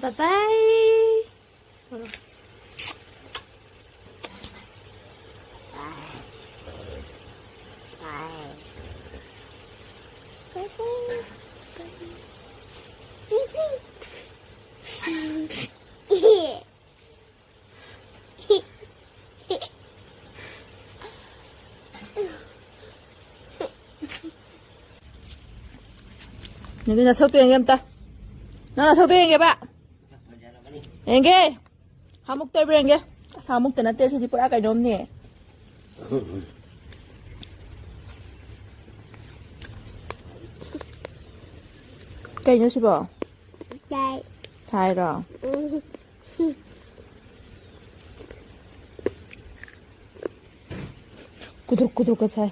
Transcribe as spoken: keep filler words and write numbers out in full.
Bye bye. ꯅꯪꯒꯤ ꯅꯁꯛꯇꯣ ꯌꯦꯡꯒꯦ ꯑꯝꯇ꯫ ꯅꯪ ꯅꯁꯛꯇꯣ ꯌꯦꯡꯒꯦꯕ꯫ ꯌꯦꯡꯒꯦ꯫ ꯍꯥꯃꯨꯛꯇ ꯑꯣꯏꯕ꯭ꯔꯥ ꯌꯦꯡꯒꯦ꯫ ꯑꯁ, ꯍꯥꯃꯨꯛꯇ ꯅꯠꯇꯦ, ꯁꯤꯗꯤ ꯄꯨꯔꯥ ꯀꯩꯅꯣꯝꯅꯦ꯫ ꯀꯩꯅꯣ ꯁꯤꯕꯣ? ꯂꯥꯏ꯫ ꯊꯥꯏꯔꯣ? ꯎꯝ꯫ ꯀꯨꯗ꯭ꯔꯨꯛ ꯀꯨꯗ꯭ꯔꯨꯛꯀ ꯁꯥꯏ꯫